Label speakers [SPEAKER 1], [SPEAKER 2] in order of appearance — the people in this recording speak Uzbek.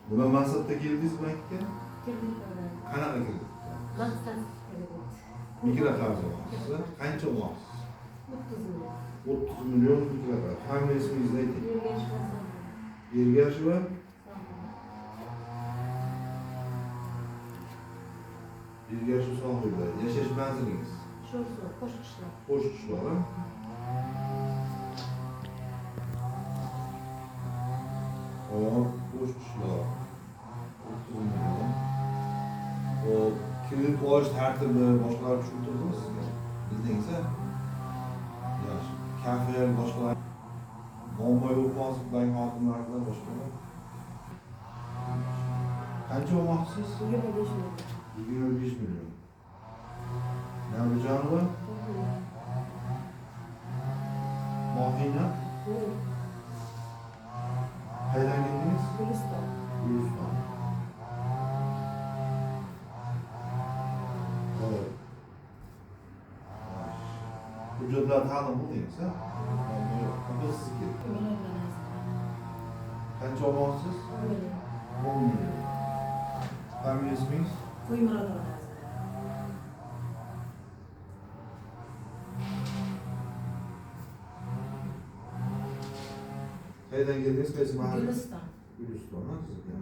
[SPEAKER 1] Nima maqsadda keldingiz bankka?
[SPEAKER 2] Kredit oladi.
[SPEAKER 1] Qanaqa kredit?
[SPEAKER 2] Maqsadsiz kredit.
[SPEAKER 1] Mikroqarz olmoqchisiz? Qancha olmoqchisiz?
[SPEAKER 2] 30 million.
[SPEAKER 1] 30 million mikroqarz. Familiya ismingizni ayting.
[SPEAKER 2] Ergasheva Sohib.
[SPEAKER 1] Ergasheva
[SPEAKER 2] Sohib.
[SPEAKER 1] Ergashev Sohiba. Yashash manzilingiz?
[SPEAKER 2] Sho'rsuv, Qo'shqishloq.
[SPEAKER 1] Qo'shqishloq. Hop, Qo'shqishloq. 30 million. Hop, kredit olish tartibi boshqalar tushuntirdimi sizga? Bildingiz, a? Yaxshi. Kafel, boshqalar muammo yo'qmi hozir bank xodimlari bilan boshqalar? Qancha olmoqchisiz?
[SPEAKER 2] 25 million.
[SPEAKER 1] 25 million. Nabijonova, Mohina, qayerdan keldingiz?
[SPEAKER 2] Guliston.
[SPEAKER 1] Guliston. Hop. Yaxshi. Hujjatlar taqdim qildingiz, a? Muammo yo'q. Opa, sizniki. Qancha olmoqchisiz?
[SPEAKER 2] 10 million.
[SPEAKER 1] 10 million. Familiya ismingiz?
[SPEAKER 2] Qo'ymurodova Nazira.
[SPEAKER 1] Qayerdan keldingiz? Qaysi mahalla?
[SPEAKER 2] Guliston.
[SPEAKER 1] Guliston, ha, sizniki.